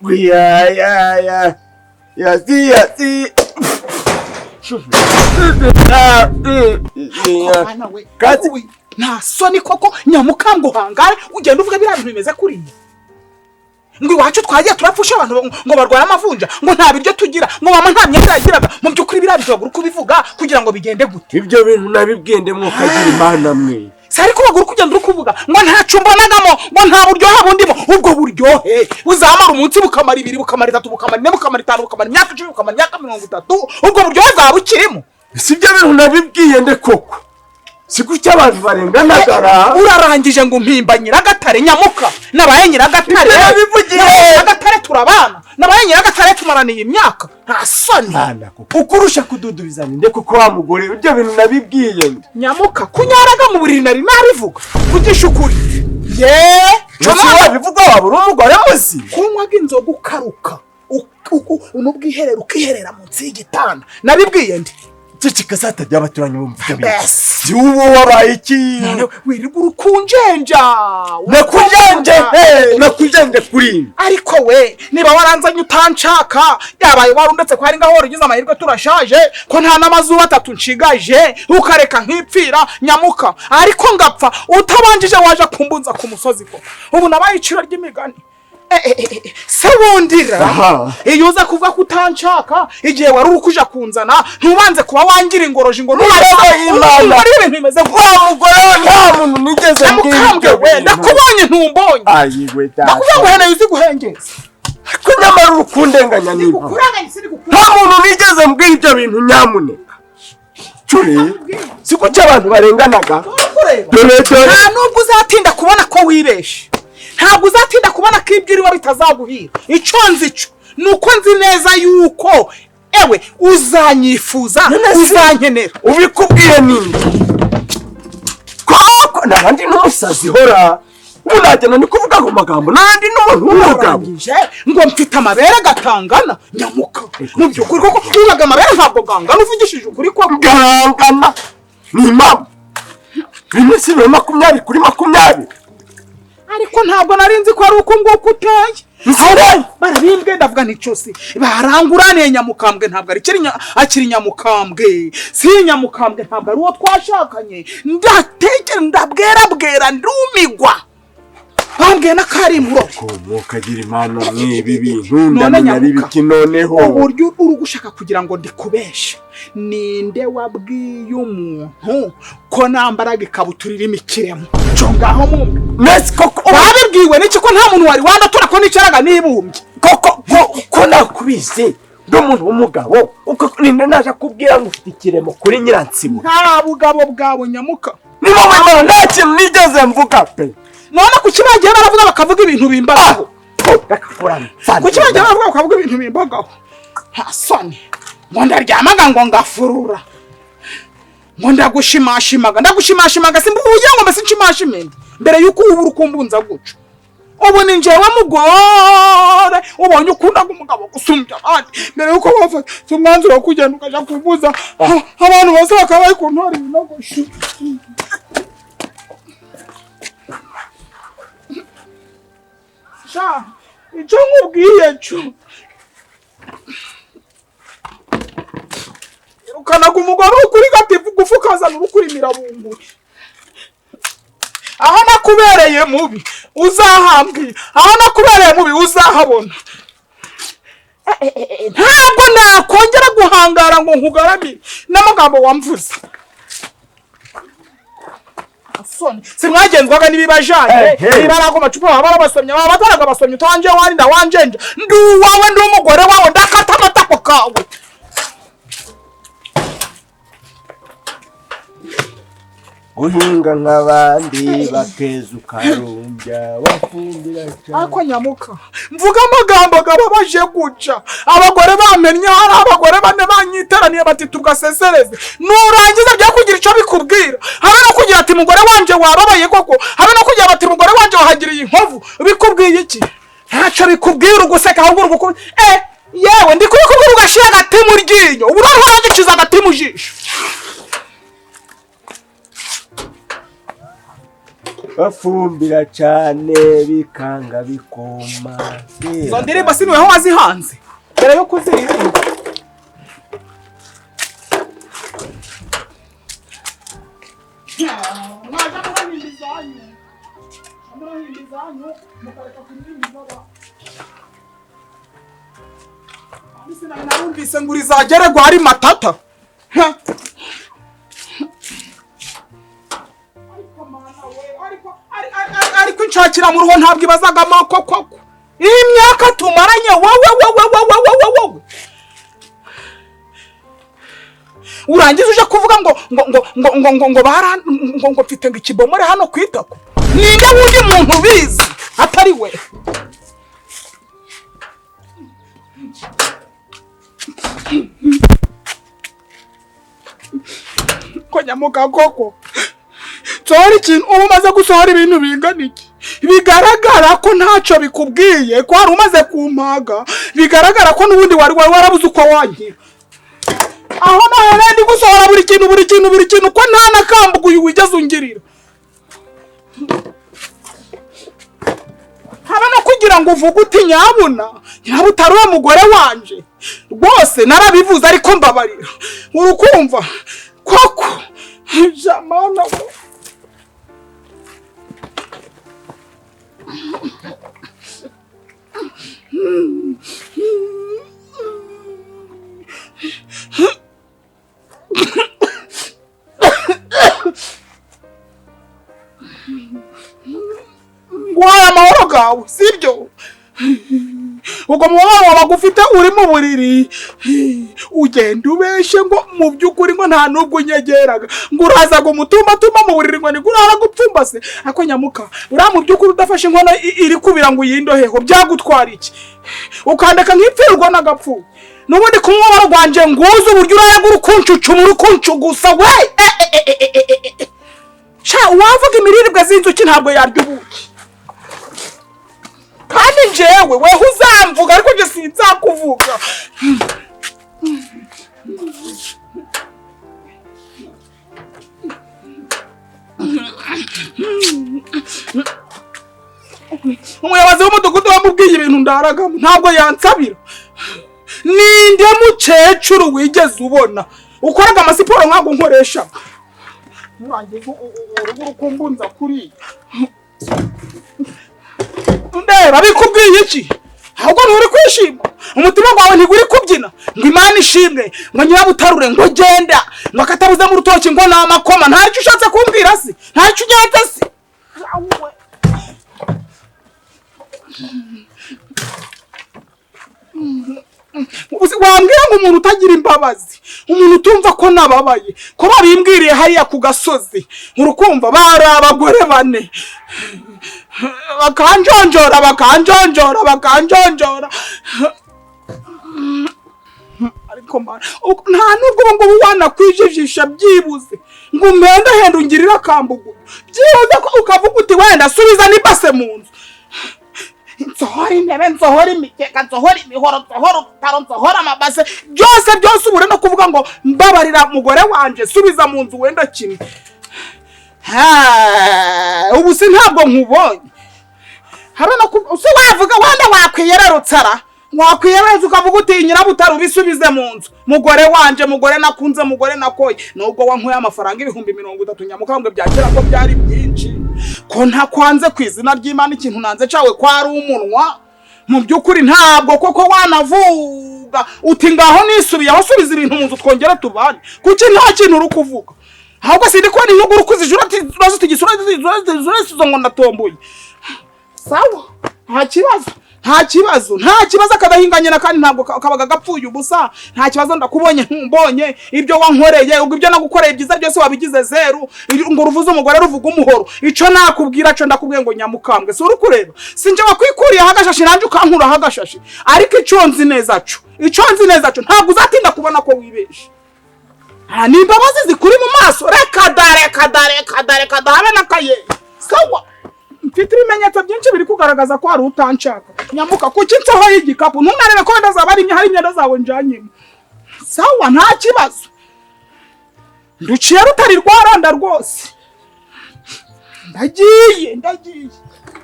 Ya ya ya ya si ya si. Mwana we, nta soni koko nyamukambwe uhangare ugenda uvuga biriya bintu bimeze kuriya, ngo iwacu twagiye turapfusha abantu ngo barware amavunja, ngo nta biryo tugira, ngo mama nta myenda yagiraga. Mu by'ukuri biriya bintu bagura kubivuga kugira ngo bigende gute? Ibyo bintu nabibwiye mukagira Imana mwe. Si ariko bagura kugenda uri kuvuga ngo ntacu mbonagamo, ngo nta buryohe bundimo. Ubwo buryohe buzamara umunsi, bukamara 2, bukamara 3, bukamara 4, bukamara 5, bukamara imyaka 10, bukamara imyaka 30, ubwo buryohe bwaba bukirimo? Si ibyo bintu nabibwiye nde koko? Si gutya abantu barenganagara. Urarangije ngo mpimba Nyiragatare. Nyamuka, nabaye Nyiragatare. Ibyo nabivugiye. Nabaye Nyiragatare turabana, nabaye Nyiragatare tumaraniye imyaka. Nta soni. Mwana koko, ukurusha kududubizanya nde koko? Wa mugore, ibyo bintu nabibwiye nde? Nyamuka, kunyaraga mu buriri nari nabivuga? Kugisha ukuri ye. Ese wabivuga waba uri umugore muzima? Kunywaga inzoga ukaruka n'ubwiherero ukiherera munsi y'igitanda nabibwiye ndi? Ceceka satajya abaturanyi bumva ibyo bintu. Mbese. Si ubu wabaye iki? None wirirwa urukunjenja. Nakujenje he? Nakujenje kuri ibi? Ariko we, niba waranzanye utanshaka, yabaye warundetse ko hari ngaho ugize amahirwe turashaje, ko nta n'amazuba atatu nshigaje, ukareka nkipfira nyamuka, ariko ngapfa utabanjije waje kumbunza ku musozi koko. Ubu nabaye iciro ry'imigani. Se wundira. Aha. Iyo uza kuvuga ko utanshaka igihe wari uri kuja kunzana, ntubanze kuba wangira ingoroji ngo Niba Imana. ari ibintu bimeze gutya. Wa mugore we, nta muntu nigeze mbwira Nyamukambwe ibyo we, bintu. ndakubonye ntumbonye. Ayiwe data. Ndakubwira ngo heneye uzi guhengeza. Ko nyamara uri kundenganya niba. Kuranganya sinigukuranga. Nta muntu nigeze mbwira ibyo bintu nyamuneka. Curi, si kuki abantu barenganaga? Kureba. Dore dore. Nta nubwo uzatinda kubona ko wibeshe, ntabwo uzatinda kubona ko ibyo urimo bitazaguhira. Icyo nzi cyo ni uko nzi neza yuko ewe uzanyifuza, uzankenera. Ubikubwiye ninde? Koko nabandi n'umusazi hora. Ubu nagenda ndi kuvuga ngo magambo nandi n'umuntu w'umugabo. Urarangije ngo mfite amabere gatangana. Nyamuka, mu by'ukuri koko ubaga amabere ntabwo gangana, uvugishije ukuri koko? Garangana. Ni impamvu. Rimwe si 20 kuri 20. Ariko ntabwo nari nzi ko ari uko nguko uteye. Nzure. Barabimbwe, ndavuga nti cyose baranguraniye. Nyamukambwe ntabwo ari akiri nyamukambwe, si nyamukambwe, ntabwo ari uwo twashakanye. Ndatekera, ndabwerabwera, ndumigwa, bambwiye n'akari imuroko. Ko mukagira Imana mwibi bintu None ndamenya ari nyamuka. biki noneho. Uburyo uri gushaka kugira ngo ndikubeshe, ninde wabwiye umuntu ko nambaraga ikabutura irimo ikiremo cyo ngaho mumbe? Nesi koko Wabibwiwe n'iki ko nta muntu wari wandatura ko nicaraga nibumbye? Koko ko nakubizi ndi umuntu w'umugabo, uko ninde naje kubwira ngo ufite ikiremo kuri Nyiransibo? Nta bugabo bwawe nyamuka. Niba Imana, nta kintu nigeze mvuga pe. None kuki bagiye baravuga bakavuga ibintu bimbagaho? Kuki bagiye baravuga bakavuga ibintu bimbagaho? Nta soni, ngo ndaryamaga ngo ngafurura, ngo ndagushimashimaga, ndagushimashimaga. Simba ugira ngo mbese nshimashime nde mbere yuko ubu uri kumbunza guca? Ubu ni njyewe mugore ubonye ukundaga umugabo gusumbya abandi mbere yuko wafata umwanzuro wo kugenda ukaja kubuza abantu bose bakaba bari kuntora ibinogosho. Sha, icyo nkubwiye cyo, irukanaga umugore uri gatifu gufu, ukazana uri kuri mirabunguri. Aho nakubereye mubi uzahambwira, aho nakubereye mubi uzahabona. Ntabwo nakongera guhangara ngo nkugaramire n'amagambo wamvuze. Soni, simwagenzwaga n'ibibajanye? Eh, eh. Niba ari ago macupa baba barabasomye, baba bataraga basomye utanje warinda wanjenja. Ndi uwawe, ndi umugore wawe, ndakata amatako kawe. Guhinga nk'abandi bakeza ukarumbya wafumbira cyane. Ariko nyamuka, mvuga amagambo gababaje guca abagore bamennye. Hari abagore bane banyiteraniye bati tugasesereze. Nurangiza bya kugira icyo bikubwira, habe no kugira ati mugore wanje wababaye koko, habe no kugira bati mugore wanje wahagiriye inkovu, bikubwiye iki? Ntacyo bikubwira. Uguseka ahubwo uri yewe ndi kubikubwira ugashyira agati mu ryinyo. Ubu noneho urangiciza agati mu jisho. Bafumbira cyane bikanga bikoma. Izo ndirimbo si niweho wazihanze mbere yo kuziririmba. Mwaje murahimba izanyu, murahimba izanyu, mukareka kuririmba iz'abandi. Narumvise ngo urizageregwa hari matata. Ha! Ariko mana we, ariko inshakira mu ruho ntabwo ibazaga amoko koko. Iyi myaka tumaranye, wowe wowe wowe wowe wowe, urangiza uje kuvuga ngo ngo ngo ngo ngo ngo ngo bara ngo ngo mfite ngo ikibomore hano ku itako. Ninde wundi muntu ubizi atari we? Ko nyamuka koko nsohora ikintu, uba umaze gusohora ibintu bingana iki, bigaragara ko ntacyo bikubwiye, ko wari umaze kumpaga, bigaragara ko n'ubundi wari wari warabuze uko wankira. Aho nawe ndi gusohora buri kintu, buri kintu, buri kintu, ko nta nakambuguye wigeze ungirira, haba no kugira ngo uvuge uti nyabuna nyaba utari uwo mugore wanje rwose narabivuze, ariko mbabarira. Urukumva koko jamana we. Nguhaye amahoro gawe, sibyo? Ubwo mubabaro wabaga ufite uri mu buriri, ugenda ubeshe ngo mu by'ukuri ngo nta n'ubwo unyegeraga, ngo urazaga umutumbatuma mu buriri, ngo niko urara gupfumbase. Ako nyamuka, uriya mu by'ukuri udafashe inkono iri kubira ngo uyindoheho, byagutwara iki? Ukandeka nk'ipfirwa n'agapfu. N'ubundi ku mubabaro gwanje nguzi uburyo urayagura ukuncucuma, ukuncugusa we. Sha, uwavuga imiriribwe z'inzuki ntabwo yarya ubuki. Kandi njyewe weho uzamvuga, ariko njye sinzakuvuga. Umuyobozi w'umudugudu wamubwiye ibintu ndaragamo, ntabwo yansabira. Ninde mukecuru wigeze ubona ukoraga amasiporo ntabwo nkoresha? Nurangiza urugo urukumbunza kuriya. Ndeba bikubwiye iki? Ahubwo nturi kwishima, umutima wawe ntiguri kubyina ngo Imana ishimwe, ngo nyirabutarure, ngo genda, ngo akatabuze mu rutoki, ngo ni amakoma. Ntacyo ushatse kumbwira se? Ntacyo ugenda se? Wambwira ngo umuntu utagira imbabazi, umuntu utumva ko nababaye, ko babimbwiriye hariya ku gasozi, urukumva bari abagore bane bakanjonjora, bakanjonjora, bakanjonjora. Ariko mana, nta nubwo ubu ngubu wanakwijijisha byibuze ngo umpendahende ungirire akambugu, byibuze ko ukavuga uti wenda subiza n'ibase mu nzu, nsohora intebe, nsohora imikeka, nsohora imihoro, nsohora udutaro, nsohora amabase, byose byose, ubure no kuvuga ngo mbabarira mugore wanje, subiza mu nzu wenda kimwe. Ubu si ntabwo nkubonye, habe no se wavuga wenda wakwiyererutsa, wakwiyererutsa ukavuga uti nyirabutaro ubisubize mu nzu, mugore wanje, mugore nakunze, mugore nakoye, nubwo wankuye amafaranga 30,000 nyamukambwe bya kera ko byari byinshi, ko ntakwanze ku izina ry'Imana, ikintu nanze cawe ko ari umunwa. Mu by'ukuri ntabwo koko wanavuga uti ngaho nisubiyeho, subiza ibintu mu nzu twongere tubane. Kuki nta kintu uri kuvuga? Ahubwo sindi kubona inyungu uri kuzijura urazitigisa, urazitigisa ngo ndatomboye. Sawa, nta kibazo, nta kibazo, nta kibazo, akadahinganye na kandi ntabwo kabaga gapfuye ubusa. Nta kibazo, ndakubonye ntumbonye, ibyo wankoreye, ubwo ibyo nagukoreye byiza byose wabigize zeru, ngo uruvuze umugore ruvuga umuhoro. Ico nakubwira cyo ndakubwiye ngo nyamukambwe, si uri kureba, sinje wakwikuriyeho agashashi nanjye ukankuraho agashashi, ariko ico nzi neza cyo, ico nzi neza cyo, ntabwo uzatinda kubona ko wibeshe. Ni imbabazi zikuri mu maso, reka da, reka da, reka da, reka da, habe n'akaye. Sawa, mfite ibimenyetso byinshi biri kugaragaza ko hari utanshaka. Nyamuka, kuki nsohoye igikapu? Ntunarebe ko wenda zaba ari hari imyenda zawe njyanyemo. Sawa, nta kibazo, nduciye rutari rwaranda rwose. Ndagiye, ndagiye,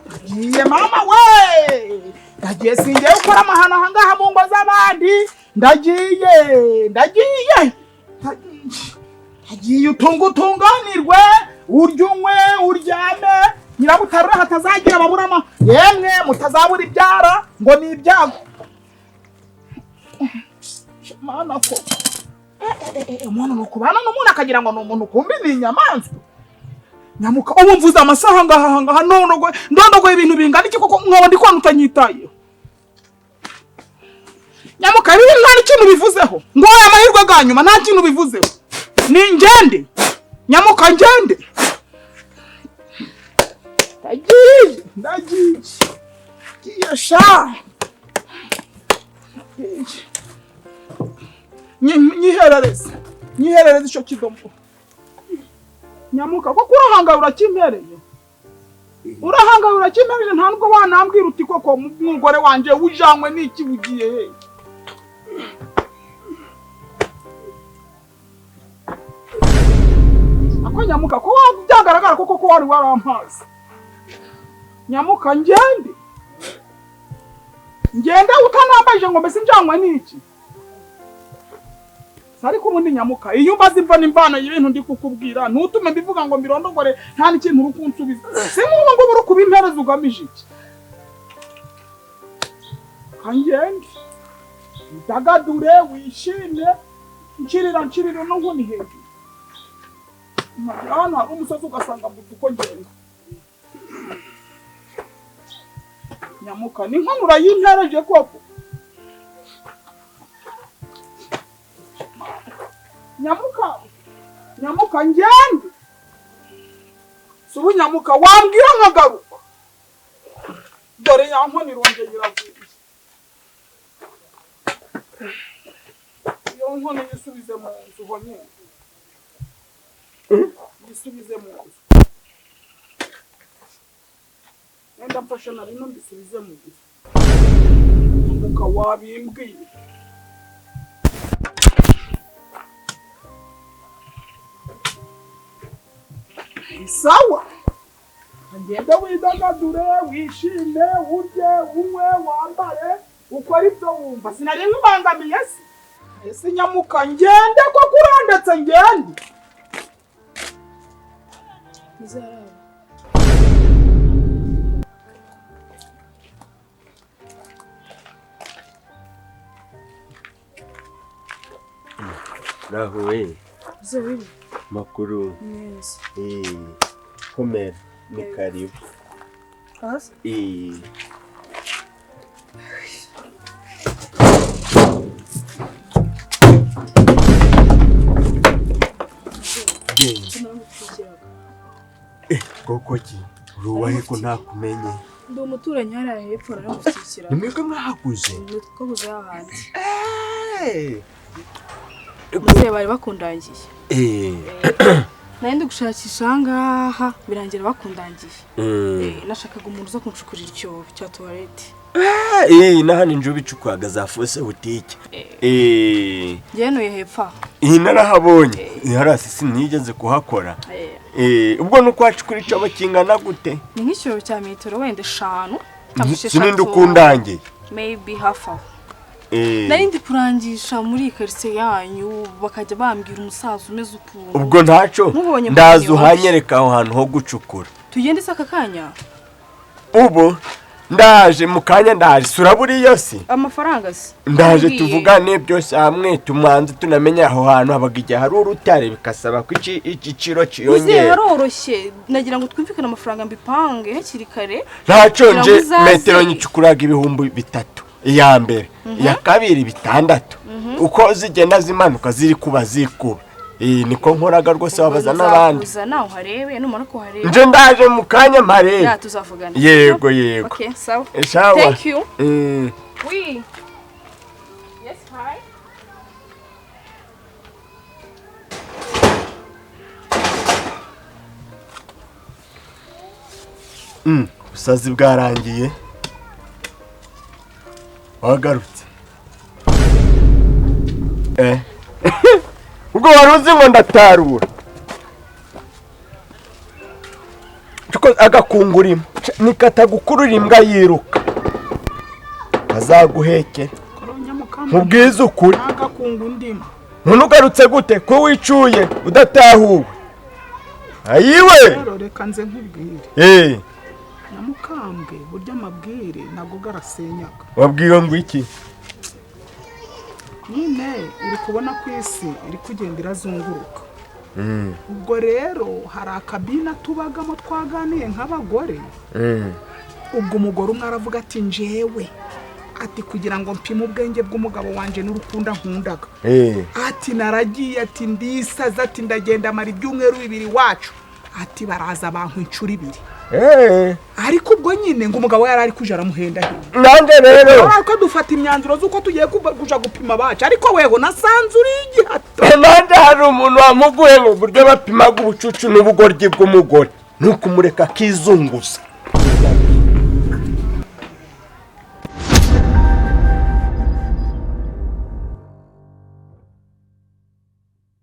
ndagiye mama we, ndagiye. Singiye gukora amahano ahangaha mu ngo z'abandi. Ndagiye, ndagiye, ndagiye, ndagiye. Utunga utunganirwe, urye, unywe, uryame. Nyirabutarura hatazagira ababurama. Yemwe, mutazabura ibyara ngo ni ibyago. Mana ko umuntu ni ukubana n'umuntu akagira ngo ni umuntu, kumbi ni inyamaswa. Nyamuka, ubu mvuze amasaha ngaha ngaha, nondogoye, ndondogoye ibintu bingana iki koko, nkaba ndi kubona utanyitayeho? Nyamuka, ibi nta n'ikintu bivuzeho ngo aya amahirwe ga nyuma, nta kintu bivuzeho. Ni ngende nyamuka, ngende. Ndagiye, ndagiye, ngiye sha. Nyiherereze, nyiherereze icyo kidomo. Nyamuka, koko urahangaye, urakimpereye, urahangaye, urakimpereye. Nta nubwo wanambwira uti koko umugore wanje ujanywe n'iki, ugiye he? Ako nyamuka, ko byagaragara koko ko wari warampaze. Nyamuka, ngende, ngende utanambaje ngo mbese njanywe n'iki? Ariko ubundi nyamuka, iyo umbaza imva n'imvano y'ibintu ndi kukubwira, ntutume mbivuga ngo mbirondogore, nta n'ikintu uri kunsubiza. Si nk'ubu ngubu uri kubimpereza, ugamije iki? Kangende, udagadure, wishime. Nshirira, nshirira no nkoni hejuru. Nkagera hano hari umusozi ugasanga mbuze uko ngenda. Nyamuka, ni nkono urayimpereje koko? Nyamuka, nyamuka, ngende. Si ubu nyamuka, wambwira nkagaruka. Dore ya nkoni irongeye iraguye. Iyo nkono yisubize mu nzu ho nyine, yisubize mu nzu. Wenda mfashe na bino mbisubize mu nzu. Nyamuka, wabimbwiye. Sawa, ngende, widagadure, wishime, urye, unywe, wambare, ukore ibyo wumva. Sinari nkubangamiye se? Ese nyamuka, ngende koko, urandetse ngende. Muzaraba. Naho we. Zoe. Makuru? Neza. Komera, ni karibu. Hasi? Eh. Koko ki uruwahe ko ntakumenye? Ndi umuturanyi hariya hepfo, naramushyikira. Ni mwebwe mwahaguze? Ni twaguze hahandi. Eh. Muzehe bari bakundangiye. Eh. Nari ndi gushakisha ahangaha birangira bakundangiye. Nashakaga umuntu uza kuncukurira icyobo cya toilette. Eh, na hano inju bicukwaga za fausse boutique. Eh. Ngenuye hepfo aho. Iyi narahabonye. Harasi sinigeze kuhakora. Eh, ubwo nuko wacukura icyobo kingana gute? Ni nk'icyobo cya metero wenda 5 cyangwa Sininde ukundangiye. Maybe half aho. Eh. Nari ndi kurangisha muri iyi quartier yanyu, bakajya bambwira umusaza umeze ukuntu. Ubwo ntaco Mubonye ndaza mbonye. uhanyereka aho hantu ho gucukura. Tugende se aka kanya? Ubu ndaje mu kanya, ndaje sura buriyo si. Amafaranga se? Ndaje Mbwiye. tuvugane byose hamwe, tumanze tunamenye aho hantu habaga igihe hari urutare, bikasaba ko igiciro Muzehe ciyongera. haroroshye, nagira ngo twumvikane amafaranga mbipange hakiri kare. Ntaco Kugira ngo nje uzaze. metero nyicukuraga 3000 iya mbere, iya kabiri 6000, uko zigenda zimanuka ziri kuba zikuba. Niko nkoraga rwose, wabaza n'abandi. Nzakuza nawe uharebe, numara kuhareba. Nje ndaje mu kanya mparebe. Ya, tuzavugana. Yego, yego. Okay, sawa. Sawa. Thank you. Oui. Yes, hi. Ubusazi bwarangiye. Wagarutse. Ubwo wari uzi ngo ndatarura. Agakungurimo nikatagukurura imbwa yiruka azaguhekera. Nkubwize ukuri. Agakungu ndimo. None ugarutse gute ko wicuye udatahuwe ayiwe? Rero reka nze nkubwire. Nyamukambwe, burya amabwire ntabwo garasenyaga. Wabwiwe ngo iki? Nyine uri kubona ko isi iri kugenda irazunguruka. Ubwo rero hari akabina tubagamo twaganiye nk'abagore. Ubwo umugore umwe aravuga ati: "Njewe," ati, "kugira ngo mpime ubwenge bw'umugabo wanjye n'urukundo nkundaga," ati, "naragiye," ati, "ndisaza," ati, "ndagenda amara ibyumweru 2 iwacu," ati, "baraza abantu inshuro 2." Ariko ubwo nyine ngo umugabo yari ari kuja aramuhendahenda. Nanjye rero Ariko dufata imyanzuro z'uko tugiye kuja gupima abacu, ariko weho nasanze uri igihato. Nanjye hari umuntu wamuguye mu buryo bapimaga ubucucu n'ubugoryi bw'umugore, ni ukumureka akizunguza.